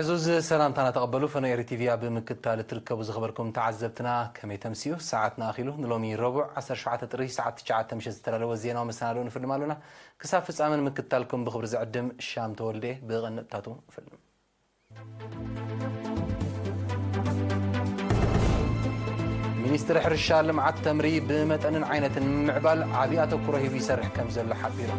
ዕዙዝ ሰላምታና ተቐበሉ። ፈኖ ኤሪ ቲቪ ኣብ ምክትታል እትርከቡ ዝኸበርኩም ተዓዘብትና ከመይ ተምስዩ? ሰዓትና ኣኺሉ። ንሎሚ ረቡዕ ዓሰርተ ሸውዓተ ጥሪ ሰዓት ትሽዓተ ምሸት ዝተዳለወ ዜናዊ መሰናድኦ ንፍልም ኣሎና። ክሳብ ፍጻመ ንምክትታልኩም ብኽብሪ ዝዕድም ሻም ተወልደ ብቐንጥታቱ ንፍልም። ሚኒስትሪ ሕርሻ ልምዓት ተምሪ ብመጠንን ዓይነትን ንምምዕባል ዓብዪ ኣተኩሮ ሂቡ ይሰርሕ ከም ዘሎ ሓቢሩ።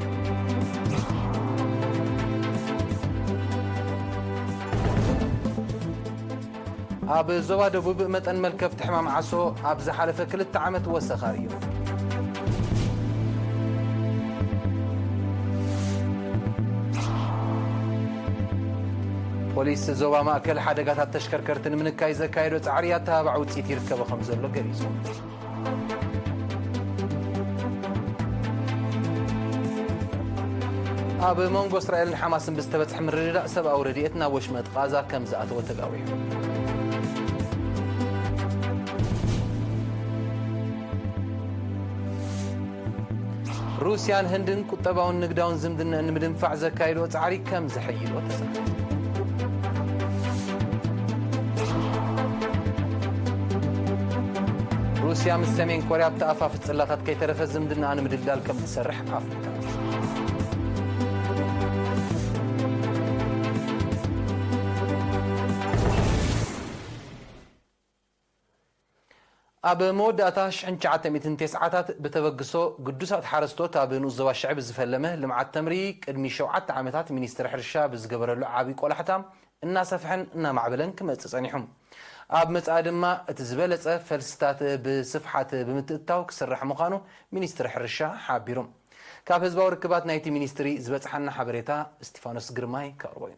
ኣብ ዞባ ደቡብ መጠን መልከፍቲ ሕማም ዓሶ ኣብ ዝሓለፈ ክልተ ዓመት ወሰኻ እዩ። ፖሊስ ዞባ ማእከል ሓደጋታት ተሽከርከርቲ ንምንካይ ዘካየዶ ጻዕሪ ኣተባባዕ ውጽኢት ይርከቦ ከም ዘሎ ገሊጹ። ኣብ መንጎ እስራኤልን ሓማስን ብዝተበጽሐ ምርድዳእ ሰብኣዊ ረድኤት ናብ ወሽመጥ ቃዛ ከም ዝኣተወ ተጋዊሑ። ሩስያን ህንድን ቁጠባውን ንግዳውን ዝምድናን ንምድንፋዕ ዘካይድኦ ጻዕሪ ከም ዘሐይልኦ ተሰምዐ። ሩስያ ምስ ሰሜን ኮርያ ኣብ ተኣፋፊ ጽላታት ከይተረፈ ዝምድናኣ ንምድልዳል ከም ትሰርሕ ኣፍሊጣ። ኣብ መወዳእታ ሽሕን ትሽዓተ ሚእትን ተስዓታት ብተበግሶ ግዱሳት ሓረስቶት ኣብ ንኡስ ዞባ ሽዕብ ዝፈለመ ልምዓት ተምሪ ቅድሚ ሸውዓተ ዓመታት ሚኒስትሪ ሕርሻ ብዝገበረሉ ዓብዪ ቆላሕታ እናሰፍሐን እናማዕበለን ክመጽእ ጸኒሑ። ኣብ መጻኢ ድማ እቲ ዝበለጸ ፈልስታት ብስፍሓት ብምትእትታው ክስራሕ ምዃኑ ሚኒስትሪ ሕርሻ ሓቢሩ። ካብ ህዝባዊ ርክባት ናይቲ ሚኒስትሪ ዝበጽሓና ሓበሬታ እስቲፋኖስ ግርማይ ከቕርቦ እዩ።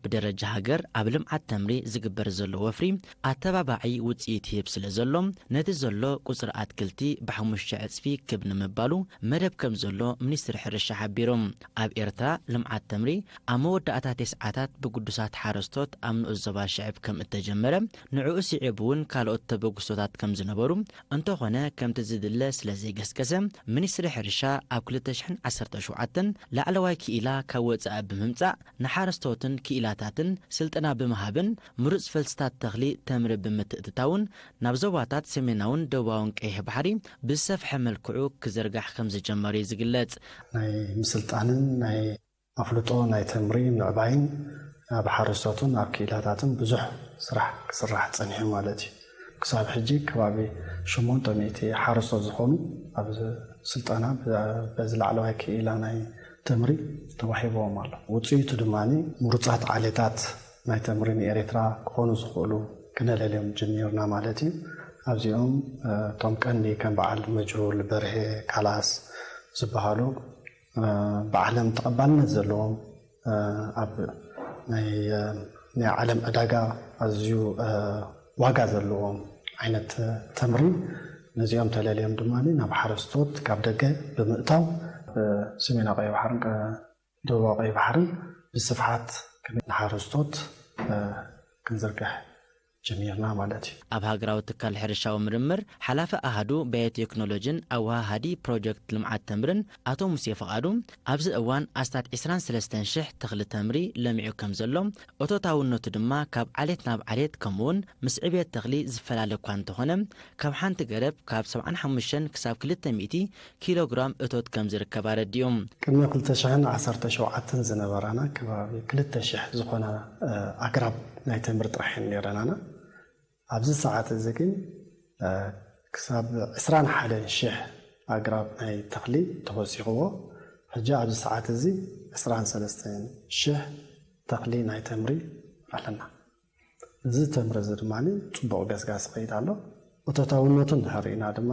ብደረጃ ሃገር ኣብ ልምዓት ተምሪ ዝግበር ዘሎ ወፍሪ ኣተባባዒ ውፅኢት ይህብ ስለ ዘሎ፣ ነቲ ዘሎ ቁፅሪ ኣትክልቲ ብሓሙሽተ ዕፅፊ ክብ ንምባሉ መደብ ከም ዘሎ ሚኒስትሪ ሕርሻ ሓቢሩ። ኣብ ኤርትራ ልምዓት ተምሪ ኣብ መወዳእታ ተስዓታት ብግዱሳት ሓረስቶት ኣብ ንኡስ ዞባ ሽዕብ ከም እተጀመረ፣ ንዕኡ ስዒቡ እውን ካልኦት ተበግሶታት ከም ዝነበሩ፣ እንተኾነ ከምቲ ዝድለ ስለ ዘይገስገሰ፣ ሚኒስትሪ ሕርሻ ኣብ ክልተ ሽሕን ዓሰርተ ሸውዓተን ላዕለዋይ ክኢላ ካብ ወፃኢ ብምምፃእ ንሓረስቶትን ክኢላታትን ስልጠና ብምሃብን ምሩፅ ፈልስታት ተኽሊ ተምሪ ብምትእትታውን ናብ ዞባታት ሰሜናውን ደቡባውን ቀይሕ ባሕሪ ብዝሰፍሐ መልክዑ ክዝርጋሕ ከም ዝጀመረ እዩ ዝግለጽ። ናይ ምስልጣንን ናይ ኣፍልጦ ናይ ተምሪ ምዕባይን ኣብ ሓረስቶትን ኣብ ክኢላታትን ብዙሕ ስራሕ ክስራሕ ጸኒሑ ማለት እዩ። ክሳብ ሕጂ ከባቢ ሸሞንተ ሚእቲ ሓረስቶት ዝኾኑ ኣብ ስልጠና በዚ ላዕለዋይ ክኢላ ናይ ተምሪ ተዋሂብዎም ኣሎ። ውፅኢቱ ድማ ምሩፃት ዓሌታት ናይ ተምሪ ንኤርትራ ክኾኑ ዝኽእሉ ክነለልዮም ጀሚርና ማለት እዩ። ኣብዚኦም እቶም ቀንዲ ከም በዓል መጅሁል፣ በርሄ፣ ካላስ ዝበሃሉ ብዓለም ተቐባልነት ዘለዎም ኣብ ናይ ናይ ዓለም ዕዳጋ ኣዝዩ ዋጋ ዘለዎም ዓይነት ተምሪ ነዚኦም ተለልዮም ድማ ናብ ሓረስቶት ካብ ደገ ብምእታው ሰሜናዊ ቀይ ባሕርን ደቡባዊ ቀይ ባሕርን ብስፍሓት ንሓረስቶት ክንዝርግሕ ጀሚርና ማለት እዩ። ኣብ ሃገራዊ ትካል ሕርሻዊ ምርምር ሓላፊ ኣሃዱ ባዮቴክኖሎጂን ኣወሃሃዲ ፕሮጀክት ልምዓት ተምርን ኣቶ ሙሴ ፍቓዱ፣ ኣብዚ እዋን ኣስታት ዕስራን ሰለስተን ሽሕ ተኽሊ ተምሪ ለሚዑ ከም ዘሎ፣ እቶታውነቱ ድማ ካብ ዓሌት ናብ ዓሌት ከምኡውን ምስ ዕብየት ተኽሊ ዝፈላለ እኳ እንተኾነ፣ ካብ ሓንቲ ገረብ ካብ ሰብዓን ሓሙሽተን ክሳብ ክልተ ሚእቲ ኪሎ ግራም እቶት ከም ዝርከባ ኣረዲኡ። ቅድሚ ክልተ ሽሕን ዓሰርተ ሸውዓተን ዝነበራና ከባቢ ክልተ ሽሕ ዝኾና ኣግራብ ናይ ተምሪ ጥራሕ እየን ነይረናና። ኣብዚ ሰዓት እዚ ግን ክሳብ ዕስራን ሓደን ሽሕ ኣግራብ ናይ ተኽሊ ተወሲኽዎ። ሕጂ ኣብዚ ሰዓት እዚ ዕስራን ሰለስተን ሽሕ ተኽሊ ናይ ተምሪ ኣለና። እዚ ተምሪ እዚ ድማ ጽቡቕ ገስጋስ ይኸይድ ኣሎ። እቶታውነቱ እንድሕር ርኢና ድማ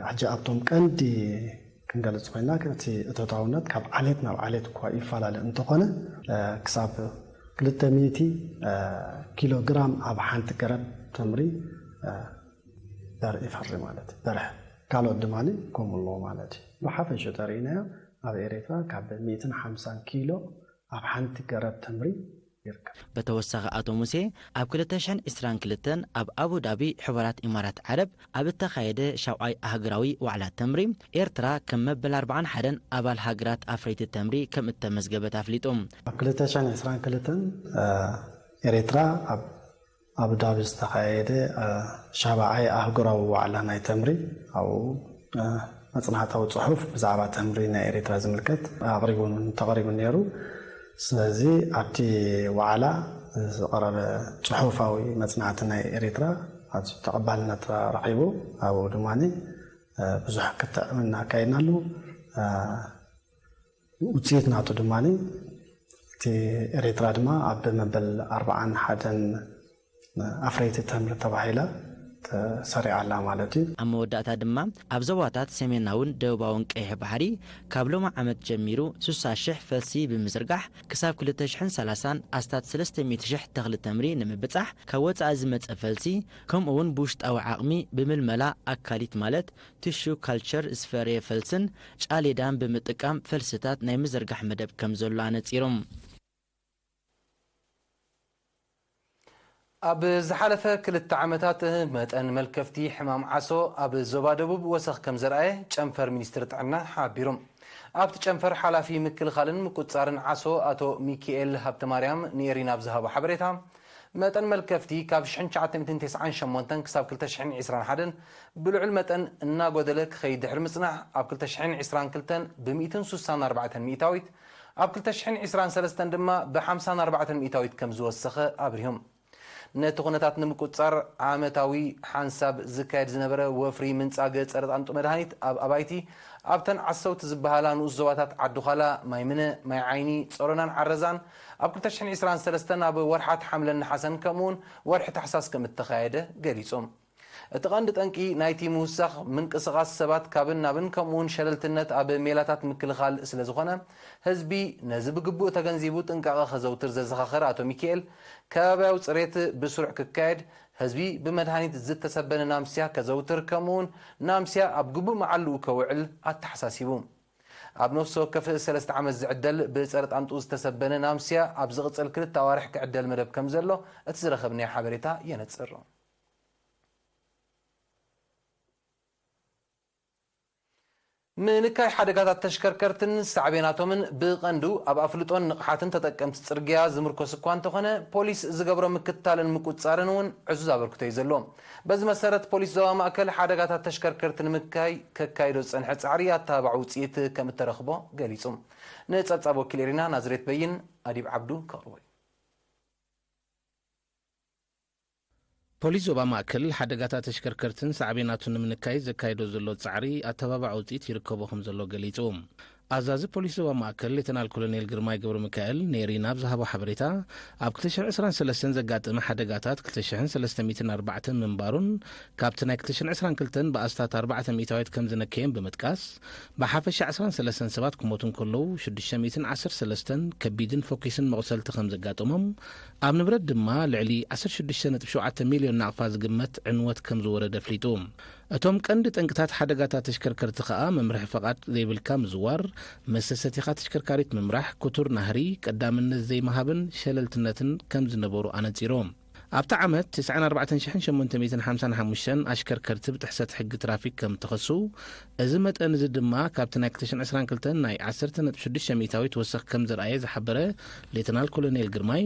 ሕጂ ኣብቶም ቀንዲ ክንገልጽ ኮይና፣ እቲ እቶታውነት ካብ ዓሌት ናብ ዓሌት እኳ ይፈላለ እንተኾነ፣ ክሳብ ክልተ ሚእቲ ኪሎ ግራም ኣብ ሓንቲ ገረብ ተምሪ ዘርኢ ይፈሪ ማለት እዩ። በርሀ ካልኦት ድማ ከምኡ ኣለዎ ማለት እዩ። ብሓፈሽኡ ተሪኢናዮ ኣብ ኤርትራ ካብ ሚእትን ሓምሳን ኪሎ ኣብ ሓንቲ ገረብ ተምሪ ይርከብ። በተወሳኺ ኣቶ ሙሴ ኣብ ክልተ ሽሕን ዕስራን ክልተን ኣብ ኣቡዳቢ ሕቡራት ኢማራት ዓረብ ኣብ እተኻየደ ሻውዓይ ኣህጉራዊ ዋዕላ ተምሪ ኤርትራ ከም መበል ኣርባዓን ሓደን ኣባል ሃገራት ኣፍረይቲ ተምሪ ከም እተመዝገበት ኣፍሊጡ። ኣብ ክልተ ሽሕን ዕስራን ክልተን ኤርትራ ኣብ ኣቡዳቢ ዝተኻየደ ሻብዓይ ኣህጉራዊ ዋዕላ ናይ ተምሪ ኣብኡ መጽናዕታዊ ጽሑፍ ብዛዕባ ተምሪ ናይ ኤርትራ ዝምልከት ኣቕሪቡን ተቐሪቡን ነይሩ። ስለዚ ኣብቲ ዋዕላ ዝቐረበ ጽሑፋዊ መጽናዕቲ ናይ ኤርትራ ኣዝዩ ተቐባልነት ረኺቡ ኣብኡ ድማ ብዙሕ ክትዕ እናካየድናሉ ውፅኢት ናቱ ድማ እቲ ኤርትራ ድማ ኣብ መበል ኣርባዓን ሓደን ኣፍረይቲ ተምሪ ተባሂላ ተሰሪዓ ኣላ ማለት እዩ። ኣብ መወዳእታ ድማ ኣብ ዞባታት ሰሜናውን ደቡባውን ቀይሕ ባሕሪ ካብ ሎሚ ዓመት ጀሚሩ ስሳ ሽሕ ፈልሲ ብምዝርጋሕ ክሳብ ክልተ ሽሕን ሰላሳን ኣስታት ሰለስተ ሚእቲ ሽሕ ተኽሊ ተምሪ ንምብጻሕ ካብ ወጻኢ ዝመጸ ፈልሲ ከምኡ እውን ብውሽጣዊ ዓቕሚ ብምልመላ ኣካሊት ማለት ቲሹ ካልቸር ዝፈረየ ፈልስን ጫሌዳን ብምጥቃም ፈልስታት ናይ ምዝርጋሕ መደብ ከም ዘሎ ኣነጺሮም። ኣብ ዝሓለፈ ክልተ ዓመታት መጠን መልከፍቲ ሕማም ዓሶ ኣብ ዞባ ደቡብ ወሰኽ ከም ዘርኣየ ጨንፈር ሚኒስትሪ ጥዕና ሓቢሩ። ኣብቲ ጨንፈር ሓላፊ ምክልኻልን ምቁጽጻርን ዓሶ ኣቶ ሚኪኤል ሃብተማርያም ንኤሪና ኣብ ዝሃቦ ሓበሬታ፣ መጠን መልከፍቲ ካብ ሽሕን ትሽዓተ ሚእትን ተስዓን ሸሞንተን ክሳብ ክልተ ሽሕን ዕስራን ሓደን ብልዑል መጠን እናጎደለ ክኸይድ ድሕሪ ምጽናሕ፣ ኣብ ክልተ ሽሕን ዕስራን ክልተን ብሚእትን ሱሳን ኣርባዕተን ሚእታዊት፣ ኣብ ክልተ ሽሕን ዕስራን ሰለስተን ድማ ብሓምሳን ኣርባዕተን ሚእታዊት ከም ዝወሰኸ ኣብሪሆም። ነቲ ኩነታት ንምቁጽጻር ዓመታዊ ሓንሳብ ዝካየድ ዝነበረ ወፍሪ ምንጻግ ጸረ ጣንጡ መድሃኒት ኣብ ኣባይቲ ኣብተን ዓሰውቲ ዝበሃላ ንኡስ ዞባታት ዓዲ ዃላ፣ ማይ ምነ፣ ማይ ዓይኒ፣ ጸሮናን ዓረዛን ኣብ ክልተ ሽሕን ዕስራን ሰለስተን ኣብ ወርሓት ሓምለን ነሓሰን ከምኡውን ወርሒ ታሕሳስ ከም እተኻየደ ገሊጹ። እቲ ቀንዲ ጠንቂ ናይቲ ምውሳኽ ምንቅስቓስ ሰባት ካብን ናብን ከምኡውን ሸለልትነት ኣብ ሜላታት ምክልኻል ስለ ዝኾነ ህዝቢ ነዚ ብግቡእ ተገንዚቡ ጥንቃቐ ከዘውትር ዘዘኻኸረ ኣቶ ሚኪኤል ከባብያዊ ጽሬት ብስሩዕ ክካየድ ህዝቢ ብመድሃኒት ዝተሰበነ ናምስያ ከዘውትር ከምኡውን ናምስያ ኣብ ግቡእ መዓልኡ ከውዕል ኣተሓሳሲቡ። ኣብ ነፍሲ ወከፍ ሰለስተ ዓመት ዝዕደል ብጸረ ጣንጡ ዝተሰበነ ናምስያ ኣብ ዝቕጽል ክልተ ኣዋርሕ ክዕደል መደብ ከም ዘሎ እቲ ዝረኸብናዮ ሓበሬታ የነጽር። ምንካይ ሓደጋታት ተሽከርከርትን ሳዕቤናቶምን ብቐንዱ ኣብ ኣፍልጦን ንቕሓትን ተጠቀምቲ ጽርግያ ዝምርኮስ እኳ እንተኾነ፣ ፖሊስ ዝገብሮ ምክትታልን ምቁጽጻርን እውን ዕዙዝ ኣበርክቶ እዩ ዘለዎ። በዚ መሰረት፣ ፖሊስ ዞባ ማእከል ሓደጋታት ተሽከርከርቲ ንምንካይ ከካይዶ ዝጸንሐ ጻዕሪ ኣተባባዒ ውጽኢት ከም እተረኽቦ ገሊጹ። ንጸብጻብ ወኪል ኤሪና ናዝሬት በይን፣ ኣዲብ ዓብዱ ከቕርቦ እዩ። ፖሊስ ዞባ ማእከል ሓደጋታት ተሽከርከርትን ሳዕቤናቱን ንምንካይ ዘካይዶ ዘሎ ጻዕሪ ኣተባባዒ ውጽኢት ይርከቦ ከም ዘሎ ገሊጹ። ኣዛዚ ፖሊስ ዞባ ማእከል ሌተናል ኮሎኔል ግርማይ ገብረ ሚካኤል ኔሪ ናብ ዝሃቦ ሓበሬታ፣ ኣብ ክልተ ሽሕን ዕስራን ሰለስተን ዘጋጠመ ሓደጋታት ክልተ ሽሕን ሰለስተ ሚእትን ኣርባዕተን ምንባሩን፣ ካብቲ ናይ ክልተ ሽሕን ዕስራን ክልተን ብኣስታት ኣርባዕተ ሚእታዊት ከም ዝነከየን ብምጥቃስ፣ ብሓፈሻ ዕስራን ሰለስተን ሰባት ክሞቱ እንከለዉ፣ ሽዱሽተ ሚእትን ዓሰርተ ሰለስተን ከቢድን ፎኪስን መቑሰልቲ ከም ዘጋጠሞም፣ ኣብ ንብረት ድማ ልዕሊ ዓሰርተ ሽዱሽተ ነጥቢ ሸውዓተ ሚልዮን ናቕፋ ዝግመት ዕንወት ከም ዝወረደ ኣፍሊጡ። እቶም ቀንዲ ጠንቅታት ሓደጋታት ተሽከርከርቲ ከኣ መምርሒ ፈቓድ ዘይብልካ ምዝዋር፣ መስተ ሰቲኻ ተሽከርካሪት ምምራሕ፣ ክቱር ናህሪ፣ ቀዳምነት ዘይምሃብን ሸለልትነትን ከም ዝነበሩ ኣነጺሩ። ኣብቲ ዓመት፣ ትስዓን ኣርባዕተን ሽሕን ሸሞንተ ሚእትን ሓምሳን ሓሙሽተን ኣሽከርከርቲ ብጥሕሰት ሕጊ ትራፊክ ከም እተኸሱ፣ እዚ መጠን እዚ ድማ ካብቲ ናይ ክልተ ሽሕን ዕስራን ክልተን ናይ ዓሰርተ ነጥቢ ሽዱሽተ ሚእታዊት ወሰኽ ከም ዘርኣየ ዝሓበረ ሌተናል ኮሎኔል ግርማይ፣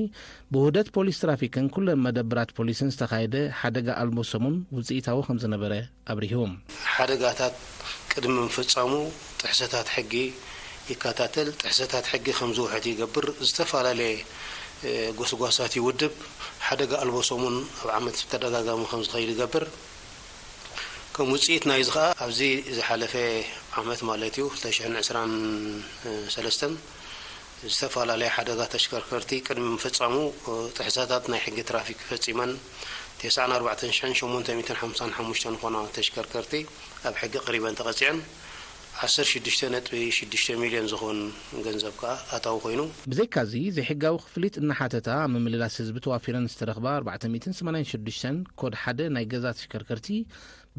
ብውህደት ፖሊስ ትራፊክን ኩለን መደብራት ፖሊስን ዝተኻየደ ሓደጋ ኣልቦ ሰሙን ውጽኢታዊ ከም ዝነበረ ኣብሪሁ። ሓደጋታት ቅድሚ ምፍጻሙ ጥሕሰታት ሕጊ ይከታተል፣ ጥሕሰታት ሕጊ ከም ዝውሕድ ይገብር፣ ዝተፈላለየ፣ እ፣ ጎስጓሳት ይውድብ፣ ሓደጋ ኣልቦ ሰሙን ኣብ ዓመት ብተደጋጋሚ ከም ዝኸይድ ይገብር። ከም ውጽኢት ናይዚ ኸኣ ኣብዚ ዝሓለፈ ዓመት ማለት እዩ፣ ክልተ ሽሕን ዕስራን ሰለስተን ዝተፈላለየ ሓደጋ ተሽከርከርቲ ቅድሚ ምፍጻሙ፣ እ፣ ጥሕሰታት ናይ ሕጊ ትራፊክ ፈጺመን፣ ተስዓን ኣርባዕተን ሽሕን ሸሞንተ ሚእትን ሓምሳን ሓሙሽተን ዝኾና ተሽከርከርቲ ኣብ ሕጊ ቀሪበን ተቐጺዐን፣ ዓሰርተ ሽዱሽተ ነጥቢ ሽዱሽተ ሚልዮን ዝኾን ገንዘብ ከኣ ኣታዊ ኮይኑ። ብዘይካዚ፣ ዘይሕጋዊ ክፍሊት እናሓተታ ኣብ ምምልላስ ህዝቢ ተዋፊረን ዝተረኽባ ኣርባዕተ ሚእትን ሰማንያን ሽዱሽተን ኮድ ሓደ ናይ ገዛ ተሽከርከርቲ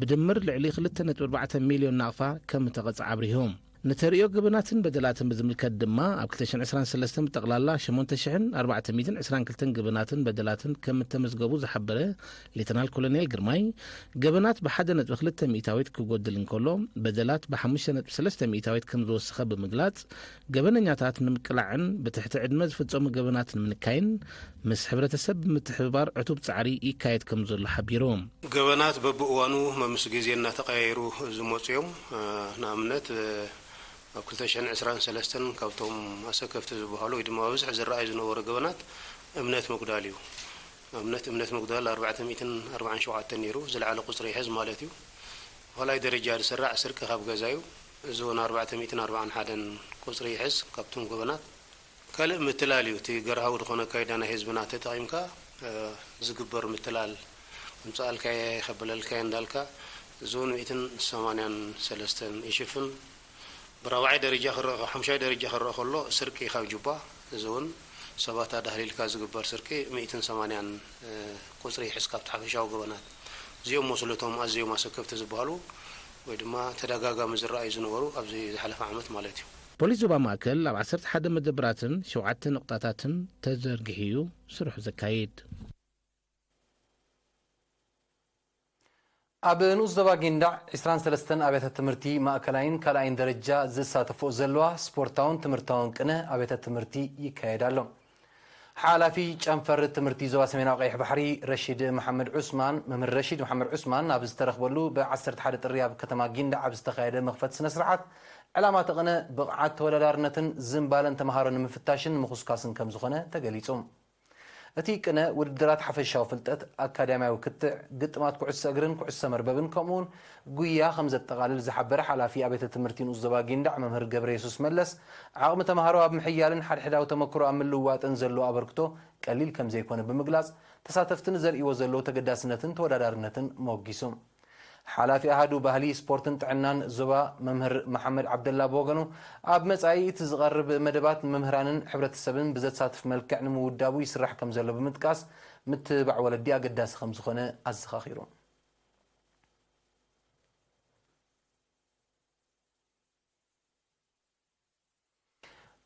ብድምር ልዕሊ ክልተ ነጥቢ ኣርባዕተ ሚልዮን ናቕፋ ከም እተቐጽዓ ኣብሪሁ። ንተርእዮ ገበናትን በደላትን ብዝምልከት ድማ፣ ኣብ ክልተ ሽሕን ዕስራን ሰለስተን ብጠቕላላ ሸሞንተ ሽሕን ኣርባዕተ ሚእትን ዕስራን ክልተን ገበናትን በደላትን ከም እተመዝገቡ ዝሓበረ ሌተናል ኮሎኔል ግርማይ፣ ገበናት ብሓደ ነጥቢ ክልተ ሚእታዊት ክጎድል እንከሎ፣ በደላት ብሓሙሽተ ነጥቢ ሰለስተ ሚእታዊት ከም ዝወሰኸ ብምግላጽ፣ ገበነኛታት ንምቅላዕን ብትሕቲ ዕድመ ዝፍጸሙ ገበናት ንምንካይን ምስ ሕብረተሰብ ብምትሕብባር ዕቱብ ጻዕሪ ይካየድ ከም ዘሎ ሓቢሩ። ገበናት በብእዋኑ መምስ ግዜ እናተቐያየሩ ዝመፁ እዮም። እ፣ ንኣብነት፣ እ፣ ኣብ ክልተ ሽሕን ዕስራን ሰለስተን ካብቶም ኣሰከፍቲ ዝበሃሉ ወይ ድማ ብብዝሒ ዝረኣዩ ዝነበሩ ገበናት እምነት ምጉዳል እዩ። ንኣብነት እምነት ምጉዳል ኣርባዕተ ሚእትን ኣርባዓን ሸውዓተን ነይሩ፣ ዝለዓለ ቁፅሪ ይሕዝ ማለት እዩ። ካልኣይ ደረጃ ዝስራዕ ስርቂ ካብ ገዛ እዩ። እዚ እውን ኣርባዕተ ሚእትን ኣርባዓን ሓደን ቁፅሪ ይሕዝ። ካብቶም ገበናት ካልእ ምትላል እዩ። እቲ ገርሃዊ ዝኾነ ኣካይዳ ናይ ህዝብና ተጠቒምካ፣ እ፣ ዝግበር ምትላል፣ ከምጽኣልካየ፣ ከበለልካየ እንዳልካ፣ እዚ እውን ሚእትን ሰማንያን ሰለስተን ይሽፍን። ብራብዓይ ደረጃ ክረአ፣ ሓምሻይ ደረጃ ክረአ ከሎ ስርቂ ካብ ጁባ፣ እዚ እውን ሰባት ኣዳህሊልካ ዝግበር ስርቂ ሚእትን ሰማንያን፣ እ፣ ቁጽሪ ይሕዝ ካብቲ ሓፈሻዊ ገበናት። እዚኦም መስለቶም ኣዝዮም ኣሰከፍቲ ዝበሃሉ ወይ ድማ ተደጋጋሚ ዝረኣዩ ዝነበሩ ኣብዚ ዝሓለፈ ዓመት ማለት እዩ። ፖሊስ ዞባ ማእከል ኣብ ዓሰርተ ሓደ መደብራትን ሸውዓተ ነቑጣታትን ተዘርጊሑ እዩ ስርሑ ዘካይድ። ኣብ ንኡስ ዞባ ጊንዳዕ ዕስራን ሰለስተን ኣብያተ ትምህርቲ ማእከላይን ካልኣይን ደረጃ ዝሳተፍኦ ዘለዋ ስፖርታውን ትምህርታውን ቅነ ኣብያተ ትምህርቲ ይካየድ ኣሎ። ሓላፊ ጨንፈር ትምህርቲ ዞባ ሰሜናዊ ቀይሕ ባሕሪ ረሺድ መሓመድ ዑስማን፣ መምህር ረሺድ መሓመድ ዑስማን ኣብ ዝተረኽበሉ ብ ዓሰርተ ሓደ ጥሪ ኣብ ከተማ ጊንዳዕ ኣብ ዝተኻየደ መኽፈቲ ስነ ስርዓት፣ ዕላማ እቲ ቅነ ብቕዓት ተወዳዳርነትን ዝንባለን ተምሃሮ ንምፍታሽን ንምኹስኳስን ከም ዝኾነ ተገሊጹ። እቲ ቅነ ውድድራት ሓፈሻዊ ፍልጠት፣ ኣካዳሚያዊ ክትዕ፣ ግጥማት ኩዕሶ እግርን ኩዕሶ መርበብን ከምኡውን ጉያ ከም ዘጠቓልል ዝሓበረ ሓላፊ ኣብያተ ትምህርቲ ንኡስ ዞባ ጊንዳዕ መምህር ገብረየሱስ መለስ፣ ዓቕሚ ተምሃሮ ኣብ ምሕያልን ሓድሕዳዊ ተመክሮ ኣብ ምልውዋጥን ዘለዎ ኣበርክቶ ቀሊል ከም ዘይኮነ ብምግላጽ፣ ተሳተፍቲ ንዘርእይዎ ዘለዉ ተገዳስነትን ተወዳዳርነትን ሞጊሱ። ሓላፊ ኣሃዱ ባህሊ፣ ስፖርትን ጥዕናን ዞባ መምህር መሓመድ ዓብደላ ብወገኑ፣ ኣብ መጻኢ እቲ ዝቐርብ መደባት ንመምህራንን ሕብረተሰብን ብዘሳትፍ መልክዕ ንምውዳቡ ይስራሕ ከም ዘሎ ብምጥቃስ፣ ምትብባዕ ወለዲ ኣገዳሲ ከም ዝኾነ ኣዘኻኺሩ።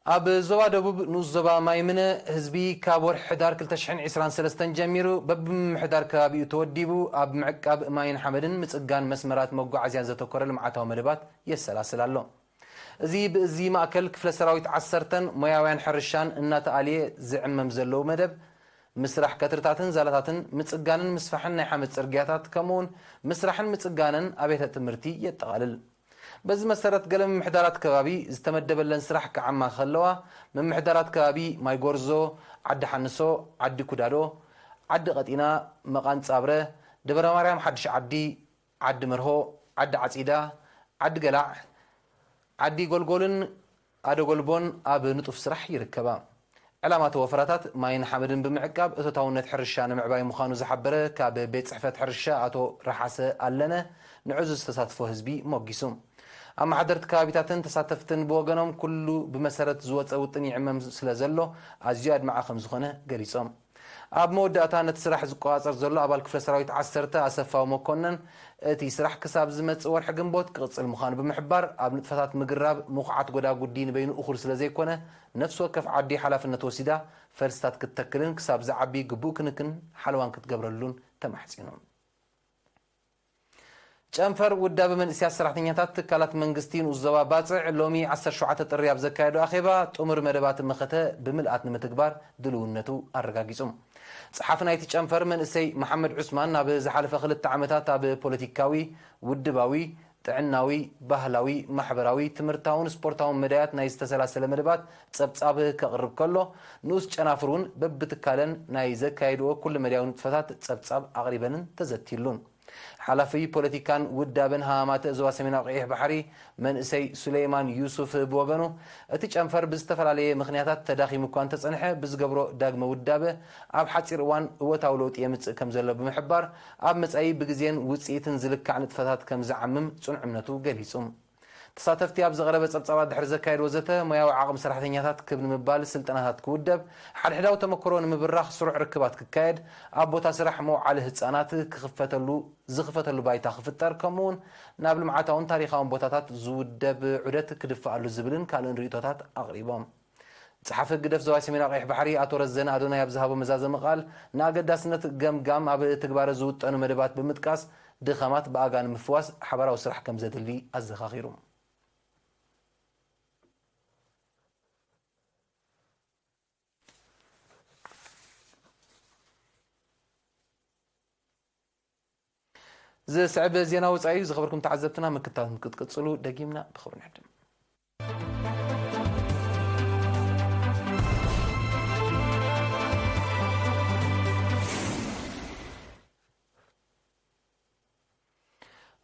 ኣብ ዞባ ደቡብ ንኡስ ዞባ ማይምነ ህዝቢ ካብ ወርሒ ሕዳር ክልተ ሽሕን ዕስራን ሰለስተን ጀሚሩ በብምምሕዳር ከባቢኡ ተወዲቡ ኣብ ምዕቃብ ማይን ሓመድን ምጽጋን መስመራት መጓዓዝያን ዘተኮረ ልምዓታዊ መደባት የሰላስል ኣሎ። እዚ ብእዚ ማእከል ክፍለ ሰራዊት ዓሰርተን ሞያውያን ሕርሻን እናተኣልየ ዝዕመም ዘለዉ መደብ፣ ምስራሕ ከትርታትን ዛላታትን፣ ምጽጋንን ምስፋሕን ናይ ሓመድ ጽርግያታት፣ ከምኡውን ምስራሕን ምጽጋንን ኣብያተ ትምህርቲ የጠቓልል። በዚ መሰረት፣ ገለ ምምሕዳራት ከባቢ ዝተመደበለን ስራሕ ክዓማ ከለዋ፣ ምምሕዳራት ከባቢ ማይ ጎርዞ፣ ዓዲ ሓንሶ፣ ዓዲ ኩዳዶ፣ ዓዲ ቀጢና፣ መቓን ጻብረ፣ ደብረ ማርያም ሓድሽ ዓዲ፣ ዓዲ መርሆ፣ ዓዲ ዓጺዳ፣ ዓዲ ገላዕ፣ ዓዲ ጎልጎልን ኣደጎልቦን ኣብ ንጡፍ ስራሕ ይርከባ። ዕላማ እቲ ወፈራታት ማይን ሓመድን ብምዕቃብ እቶታውነት ሕርሻ ንምዕባይ ምዃኑ ዝሓበረ ካብ ቤት ጽሕፈት ሕርሻ ኣቶ ረሓሰ ኣለነ፣ ንዕዙዝ ተሳትፎ ህዝቢ ሞጊሱ። ኣመሓደርቲ ከባቢታትን ተሳተፍትን ብወገኖም፣ ኩሉ ብመሰረት ዝወጸ ውጥን ይዕመም ስለ ዘሎ፣ ኣዝዩ ኣድማዒ ከም ዝኾነ ገሊጾም። ኣብ መወዳእታ፣ ነቲ ስራሕ ዝቆጻጸር ዘሎ ኣባል ክፍለ ሰራዊት ዓሰርተ ኣሰፋው መኮነን፣ እቲ ስራሕ ክሳብ ዝመጽእ ወርሒ ግንቦት ክቕጽል ምዃኑ ብምሕባር፣ ኣብ ንጥፈታት ምግራብ ምኹዓት ጎዳጉዲ ንበይኑ እኹል ስለ ዘይኮነ፣ ነፍሲ ወከፍ ዓዲ ሓላፍነት ወሲዳ ፈልስታት ክትተክልን ክሳብ ዝዓቢ ግቡእ ክንክን ሓለዋን ክትገብረሉን ተማሕጺኑ። ጨንፈር ውዳበ መንእሰያት ሰራሕተኛታት ትካላት መንግስቲ ንኡስ ዞባ ባጽዕ ሎሚ ዓሰርተ ሸውዓተ ጥሪ ኣብ ዘካየዶ ኣኼባ፣ ጥሙር መደባት መኸተ ብምልኣት ንምትግባር ድልውነቱ ኣረጋጊጹ። ጸሓፊ ናይቲ ጨንፈር መንእሰይ መሓመድ ዑስማን፣ ኣብ ዝሓለፈ ክልተ ዓመታት ኣብ ፖለቲካዊ፣ ውድባዊ፣ ጥዕናዊ፣ ባህላዊ፣ ማሕበራዊ፣ ትምህርታውን ስፖርታውን መዳያት ናይ ዝተሰላሰለ መደባት ጸብጻብ ከቕርብ ከሎ፣ ንኡስ ጨናፍር እውን በብትካለን ናይ ዘካየድዎ ኩሉ መዳያዊ ንጥፈታት ጸብጻብ ኣቕሪበንን ተዘቲሉን። ሓላፊ ፖለቲካን ውዳበን ሃማማተ ዞባ ሰሜናዊ ቀይሕ ባሕሪ መንእሰይ ሱሌይማን ዩሱፍ ብወገኑ፣ እቲ ጨንፈር ብዝተፈላለየ ምኽንያታት ተዳኺሙ እኳ እንተጸንሐ፣ ብዝገብሮ ዳግመ ውዳበ ኣብ ሓጺር እዋን እወታዊ ለውጢ የምጽእ ከም ዘሎ ብምሕባር፣ ኣብ መጻኢ ብግዜን ውጽኢትን ዝልካዕ ንጥፈታት ከም ዝዓምም ጽኑዕ እምነቱ ገሊጹ። ተሳተፍቲ ኣብ ዝቐረበ ጸብጻባት ድሕሪ ዘካየድዎ ዘተ፣ ሞያዊ ዓቕሚ ሰራሕተኛታት ክብ ንምባል ስልጠናታት ክውደብ፣ ሓድሕዳዊ ተመክሮ ንምብራኽ ስሩዕ ርክባት ክካየድ፣ ኣብ ቦታ ስራሕ መውዓሊ ህጻናት ክኽፈተሉ ዝኽፈተሉ ባይታ ክፍጠር፣ ከምኡውን ናብ ልምዓታውን ታሪኻውን ቦታታት ዝውደብ ዑደት ክድፍኣሉ ዝብልን ካልእን ርእይቶታት ኣቕሪቦም። ጸሓፊ ህግደፍ ዞባ ሰሜናዊ ቀይሕ ባሕሪ ኣቶ ረዘነ ኣዶናይ ኣብ ዝሃቦ መዛዘሚ ቃል፣ ንኣገዳስነት ገምጋም ኣብ ትግባረ ዝውጠኑ መደባት ብምጥቃስ፣ ድኻማት ብኣጋ ንምፍዋስ ሓባራዊ ስራሕ ከም ዘድሊ ኣዘኻኺሩ። ዝስዕብ ዜና ወጻኢ እዩ። ዝኸበርኩም ተዓዘብትና፣ ምክትታል ክትቅጽሉ ደጊምና ብኽብሪ ንዕድም።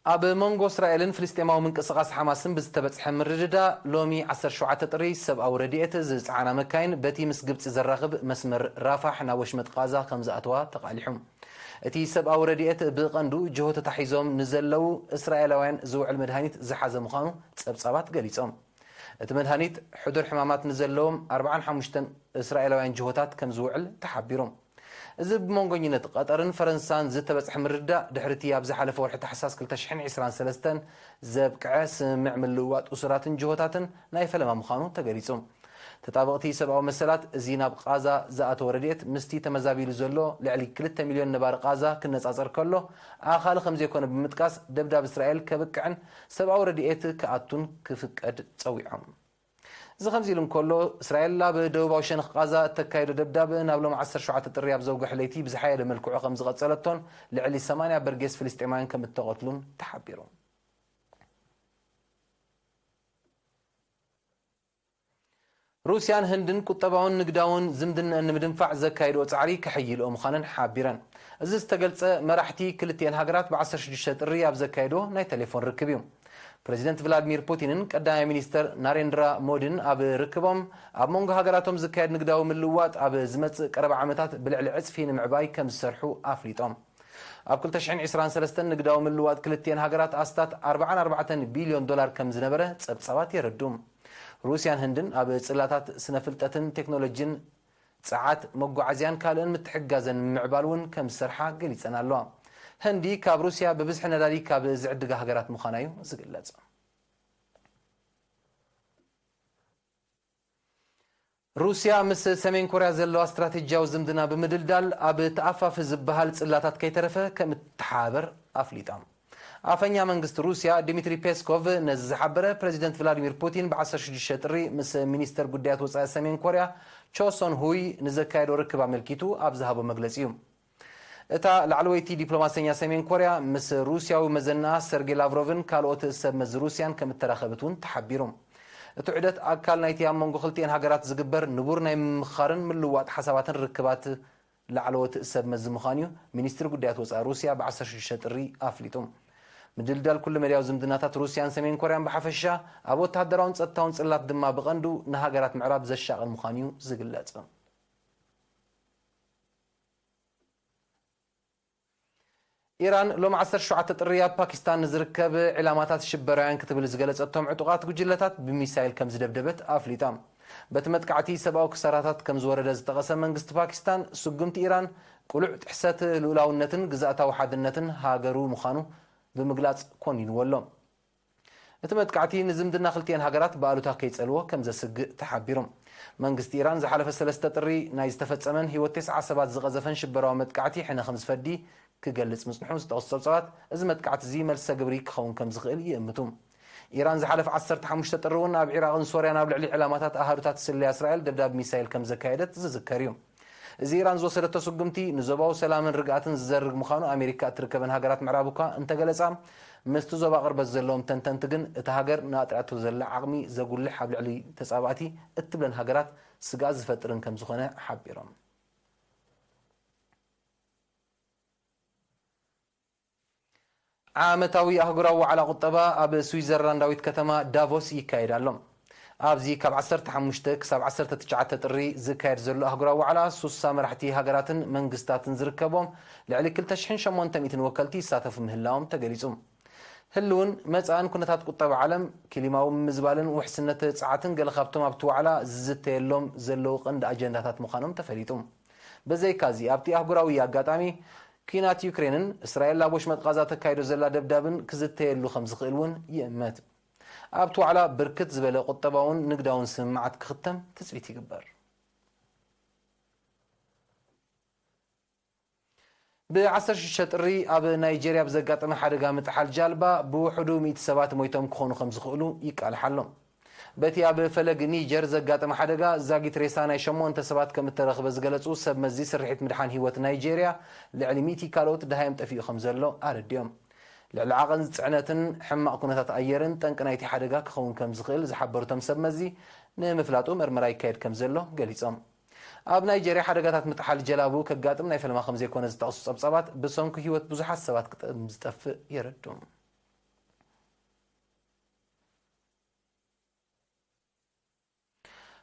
ኣብ መንጎ እስራኤልን ፍልስጤማዊ ምንቅስቓስ ሓማስን ብዝተበጽሐ ምርድዳ፣ ሎሚ ዓሰርተ ሸውዓተ ጥሪ ሰብኣዊ ረድኤት ዝጸዓና መካይን በቲ ምስ ግብጺ ዘራኽብ መስመር ራፋሕ ናብ ወሽመጥ ቃዛ ከም ዝኣተዋ ተቓሊሑ። እቲ ሰብኣዊ ረድኤት ብቐንዱ ጅሆ ተታሒዞም ንዘለዉ እስራኤላውያን ዝውዕል መድሃኒት ዝሓዘ ምዃኑ ጸብጻባት ገሊጾም። እቲ መድሃኒት ሕዱር ሕማማት ንዘለዎም ኣርባዓን ሓሙሽተን እስራኤላውያን ጅሆታት ከም ዝውዕል ተሓቢሩ። እዚ ብመንጎኝነት ቀጠርን ፈረንሳን ዝተበጽሐ ምርድዳእ፣ ድሕሪ እቲ ኣብ ዝሓለፈ ወርሒ ታሕሳስ ክልተ ሽሕን ዕስራን ሰለስተን ዘብቅዐ ስምምዕ ምልውዋጥ እሱራትን ጅሆታትን ናይ ፈለማ ምዃኑ ተገሊጹ። ተጣበቕቲ ሰብኣዊ መሰላት፣ እዚ ናብ ቃዛ ዝኣተወ ረድኤት ምስቲ ተመዛቢሉ ዘሎ ልዕሊ ክልተ ሚልዮን ነባሪ ቃዛ ክነጻጸር ከሎ፣ ኣኻሊ ከም ዘይኮነ ብምጥቃስ፣ ደብዳብ እስራኤል ከብቅዕን ሰብኣዊ ረድኤት ክኣቱን ክፍቀድ ጸዊዖም። እዚ ከምዚ ኢሉ እንከሎ፣ እስራኤል ኣብ ደቡባዊ ሸነኽ ቃዛ እተካየዶ ደብዳብ፣ ናብ ሎም ዓሰርተ ሸውዓተ ጥሪ ኣብ ዘውግሐ ለይቲ ብዝሓየለ መልክዑ ከም ዝቐጸለቶን ልዕሊ ሰማንያ በርጌስ ፍልስጤማውያን ከም እተቐትሉን ተሓቢሩ። ሩስያን ህንድን ቁጠባውን ንግዳውን ዝምድነአን ንምድንፋዕ ዘካየድኦ ጻዕሪ ከሐይልኦ ምዃነን ሓቢረን። እዚ ዝተገልጸ፣ መራሕቲ ክልቲኤን ሃገራት ብ ዓሰርተ ሽዱሽተ ጥሪ ኣብ ዘካየድዎ ናይ ቴሌፎን ርክብ እዩ። ፕረዚደንት ቭላድሚር ፑቲንን ቀዳማይ ሚኒስተር ናሬንድራ ሞዲን ኣብ ርክቦም፣ ኣብ መንጎ ሃገራቶም ዝካየድ ንግዳዊ ምልውዋጥ ኣብ ዝመጽእ ቀረባ ዓመታት ብልዕሊ ዕጽፊ ንምዕባይ ከም ዝሰርሑ ኣፍሊጦም። ኣብ ክልተ ሽሕን ዕስራን ሰለስተን ንግዳዊ ምልውዋጥ ክልቲኤን ሃገራት ኣስታት ኣርባዓን ኣርባዕተን ቢልዮን ዶላር ከም ዝነበረ ጸብጻባት የረድኡ። ሩስያን ህንድን ኣብ ጽላታት ስነ ፍልጠትን ቴክኖሎጂን፣ ጸዓት፣ መጓዓዝያን ካልእን ምትሕግጋዘን ንምዕባል እውን ከም ዝሰርሓ ገሊጸን ኣለዋ። ህንዲ ካብ ሩስያ ብብዝሒ ነዳዲ ካብ ዝዕድጋ ሃገራት ምዃና እዩ ዝግለጽ። ሩስያ ምስ ሰሜን ኮርያ ዘለዋ ስትራቴጂያዊ ዝምድና ብምድልዳል፣ ኣብ ተኣፋፊ ዝበሃል ጽላታት ከይተረፈ ከም እትተሓባበር ኣፍሊጣ። ኣፈኛ መንግስቲ ሩስያ ዲሚትሪ ፔስኮቭ ነዚ ዝሓበረ፣ ፕረዚደንት ቭላዲሚር ፑቲን ብ ዓሰርተ ሽዱሽተ ጥሪ ምስ ሚኒስተር ጉዳያት ወጻኢ ሰሜን ኮርያ ቾ ሶን ሁይ ንዘካየዶ ርክብ ኣመልኪቱ ኣብ ዝሃቦ መግለጺ እዩ። እታ ላዕለወይቲ ዲፕሎማሰኛ ሰሜን ኮርያ ምስ ሩስያዊ መዘናኣ ሰርጌ ላቭሮቭን ካልኦት ሰብ መዚ ሩስያን ከም እተራኸበት እውን ተሓቢሩ። እቲ ዑደት ኣካል ናይቲ ኣብ መንጎ ክልቲኤን ሃገራት ዝግበር ንቡር ናይ ምምኽኻርን ምልውዋጥ ሓሳባትን ርክባት ላዕለዎት ሰብ መዚ ምዃኑ እዩ ሚኒስትሪ ጉዳያት ወጻኢ ሩስያ ብ ዓሰርተ ሽዱሽተ ጥሪ ኣፍሊጡ። ምድልዳል ኩሉ መዳያዊ ዝምድናታት ሩስያን ሰሜን ኮርያን ብሓፈሻ፣ ኣብ ወተሃደራውን ጸጥታውን ጽላት ድማ ብቐንዱ ንሃገራት ምዕራብ ዘሻቕል ምዃኑ እዩ ዝግለጽ። ኢራን ሎም ዓሰርተ ሸውዓተ ጥሪ ኣብ ፓኪስታን ንዝርከብ ዒላማታት ሽበራውያን ክትብል ዝገለጸቶም ዕጡቓት ጉጅለታት ብሚሳይል ከም ዝደብደበት ኣፍሊጣ። በቲ መጥቃዕቲ ሰብኣዊ ክሳራታት ከም ዝወረደ ዝጠቐሰ መንግስቲ ፓኪስታን፣ ስጉምቲ ኢራን ቅሉዕ ጥሕሰት ልኡላውነትን ግዝኣታዊ ሓድነትን ሃገሩ ምዃኑ ብምግላጽ ኮኒንዎ ኣሎ። እቲ መጥቃዕቲ ንዝምድና ክልቲኤን ሃገራት ብኣሉታ ከይጸልዎ ከም ዘስግእ ተሓቢሩ። መንግስቲ ኢራን ዝሓለፈ ሰለስተ ጥሪ ናይ ዝተፈጸመን ህይወት ተስዓ ሰባት ዝቐዘፈን ሽበራዊ መጥቃዕቲ ሕነ ከም ዝፈዲ ክገልጽ ምጽንሑ ዝጠቕሱ ጸብጻባት፣ እዚ መጥቃዕቲ እዚ መልሰ ግብሪ ክኸውን ከም ዝኽእል ይእምቱ። ኢራን ዝሓለፈ ዓሰርተ ሓሙሽተ ጥሪ እውን ኣብ ዒራቕን ሶርያን ኣብ ልዕሊ ዕላማታት ኣሃዱታት ስለያ እስራኤል ደብዳብ ሚሳይል ከም ዘካየደት ዝዝከር እዩ። እዚ ኢራን ዝወሰደቶ ስጉምቲ ንዞባዊ ሰላምን ርግኣትን ዝዘርግ ምዃኑ ኣሜሪካ እትርከበን ሃገራት ምዕራብ እኳ እንተገለጻ፣ ምስቲ ዞባ ቅርበት ዘለዎም ተንተንቲ ግን እታ ሃገር ንኣጥሪያቶ ዘላ ዓቕሚ ዘጉልሕ ኣብ ልዕሊ ተጻባእቲ እትብለን ሃገራት ስግኣት ዝፈጥርን ከም ዝኾነ ሓቢሮም። ዓመታዊ ኣህጉራዊ ዋዕላ ቁጠባ ኣብ ስዊዘርላንዳዊት ከተማ ዳቮስ ይካየድ ኣሎ። ኣብዚ ካብ ዓሰርተ ሓሙሽተ ክሳብ ዓሰርተ ትሽዓተ ጥሪ ዝካየድ ዘሎ ኣህጉራዊ ዋዕላ፣ ሱሳ መራሕቲ ሃገራትን መንግስታትን ዝርከቦም ልዕሊ ክልተ ሽሕን ሸሞንተ ሚእትን ወከልቲ ይሳተፉ ምህላዎም ተገሊጹ። ህልውን መጻእን ኩነታት ቁጠባ ዓለም፣ ክሊማዊ ምምዝባልን ውሕስነት ጸዓትን ገለ ካብቶም ኣብቲ ዋዕላ ዝዝተየሎም ዘለዉ ቀንዲ ኣጀንዳታት ምዃኖም ተፈሊጡ። ብዘይካዚ፣ ኣብቲ ኣህጉራዊ ኣጋጣሚ፣ ኲናት ዩክሬንን እስራኤል ኣብ ወሽመጥ ቃዛ ተካይዶ ዘላ ደብዳብን ክዝተየሉ ከም ዝኽእል እውን ይእመት። ኣብቲ ዋዕላ ብርክት ዝበለ ቁጠባውን ንግዳውን ስምምዓት ክኽተም ትጽቢት ይግበር። ብ ዓሰርተ ሽዱሽተ ጥሪ ኣብ ናይጄርያ ብዘጋጠመ ሓደጋ ምጥሓል ጃልባ ብውሕዱ ሚእቲ ሰባት ሞይቶም ክኾኑ ከም ዝኽእሉ ይቃልሕ ኣሎ። በቲ ኣብ ፈለግ ኒጀር ዘጋጠመ ሓደጋ ዛጊት ሬሳ ናይ ሸሞንተ ሰባት ከም እተረኽበ ዝገለጹ ሰብ መዚ ስርሒት ምድሓን ህይወት ናይጄርያ፣ ልዕሊ ሚእቲ ካልኦት ደሃዮም ጠፊኡ ከም ዘሎ ኣረዲኦም። ልዕሊ ዓቐን ጽዕነትን ሕማቕ ኩነታት ኣየርን ጠንቂ ናይቲ ሓደጋ ክኸውን ከም ዝኽእል ዝሓበሩ እቶም ሰብ መዚ፣ ንምፍላጡ መርመራ ይካየድ ከም ዘሎ ገሊጾም። ኣብ ናይጄርያ ሓደጋታት ምጥሓል ጀላቡ ከጋጥም ናይ ፈለማ ከም ዘይኮነ ዝጠቕሱ ጸብጻባት፣ ብሰንኩ ህይወት ብዙሓት ሰባት ከም ዝጠፍእ የረድኡ።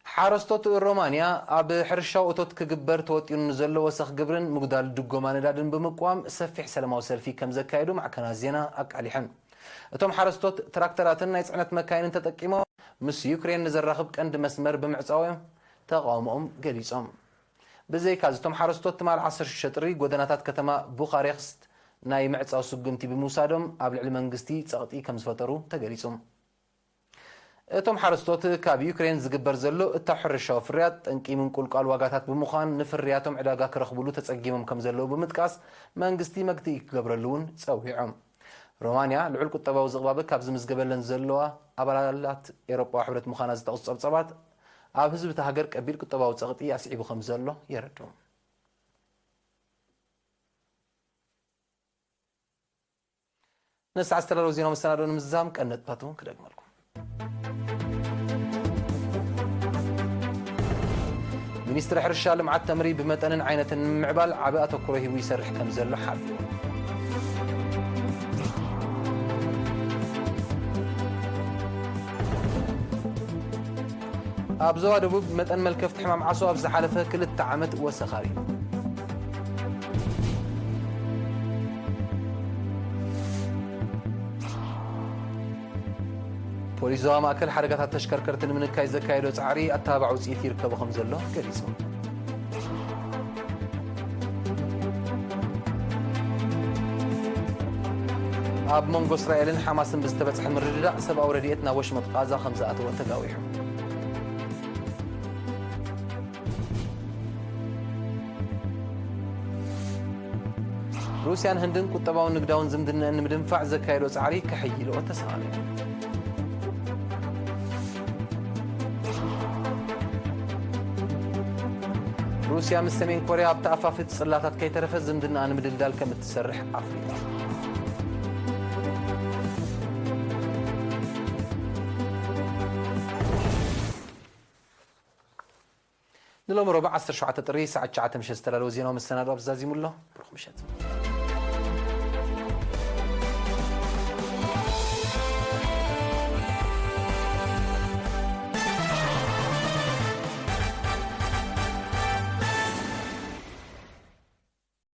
ሓረስቶት ሮማንያ ኣብ ሕርሻዊ እቶት ክግበር ተወጢኑ ንዘሎ ወሰኽ ግብርን ምጉዳል ድጎማ ነዳድን ብምቅዋም ሰፊሕ ሰላማዊ ሰልፊ ከም ዘካየዱ ማዕከናት ዜና ኣቃሊሐን። እቶም ሓረስቶት ትራክተራትን ናይ ጽዕነት መካይንን ተጠቂሞም ምስ ዩክሬን ንዘራኽብ ቀንዲ መስመር ብምዕጻዎም ተቓውሞኦም ገሊጾም። ብዘይካዚ እቶም ሓረስቶት ትማል ዓሰርተ ሽዱሽተ ጥሪ ጎደናታት ከተማ ቡኻሬስት ናይ ምዕጻው ስጉምቲ ብምውሳዶም ኣብ ልዕሊ መንግስቲ ጸቕጢ ከም ዝፈጠሩ ተገሊጹ። እቶም ሓረስቶት ካብ ዩክሬን ዝግበር ዘሎ እታው ሕርሻዊ ፍርያት ጠንቂ ምንቁልቋል ዋጋታት ብምዃን ንፍርያቶም ዕዳጋ ክረኽብሉ ተጸጊሞም ከም ዘለዉ ብምጥቃስ መንግስቲ መግትኢ ክገብረሉ እውን ጸዊዖም። ሮማንያ ልዑል ቁጠባዊ ዝቕባበ ካብ ዝምዝገበለን ዘለዋ ኣባላት ኤውሮጳዊ ሕብረት ምዃና ዝጠቕሱ ጸብጻባት ኣብ ህዝቢ እታ ሃገር ቀቢል ቁጠባዊ ጸቕጢ ኣስዒቡ ከም ዘሎ የረድኡ። ንሰዓት ዝተዳለዉ ዜናዊ መሰናዶ ንምዝዛም ቀንዲ ነጥብታት እውን ክደግመልኩም። ሚኒስትሪ ሕርሻ ልምዓት ተምሪ ብመጠንን ዓይነትን ንምምዕባል ዓቢ ኣተኩሮ ሂቡ ይሰርሕ ከም ዘሎ ሓቢሩ። ኣብ ዞባ ደቡብ መጠን መልከፍቲ ሕማም ዓሶ ኣብ ዝሓለፈ ክልተ ዓመት ወሰኽ ኣርእዩ። ፖሊስ ዞባ ማእከል ሓደጋታት ተሽከርከርቲ ንምንካይ ዘካየዶ ጻዕሪ ኣተባባዕ ውጽኢት ይርከቦ ከም ዘሎ ገሊጹ። ኣብ መንጎ እስራኤልን ሓማስን ብዝተበጽሐ ምርድዳእ ሰብኣዊ ረድኤት ናብ ወሽመጥ ቃዛ ከም ዝኣተወ ተጋዊሑ። ሩስያን ህንድን ቁጠባውን ንግዳውን ዝምድናኣን ንምድንፋዕ ዘካየዶ ጻዕሪ ከሐይልኦ ተሰማሚዑ። ሩስያ ምስ ሰሜን ኮርያ ኣብ ተኣፋፊ ጽላታት ከይተረፈ ዝምድናኣ ንምድልዳል ከም እትሰርሕ ኣፍሊጣ። ንሎሚ ረቡዕ ዓሰርተ ሸውዓተ ጥሪ ሰዓት ትሽዓተ ምሸት ዝተዳለወ ዜናዊ መሰናዶ ኣብዚ ዛዚሙ ኣሎ። ብሩኽ ምሸት።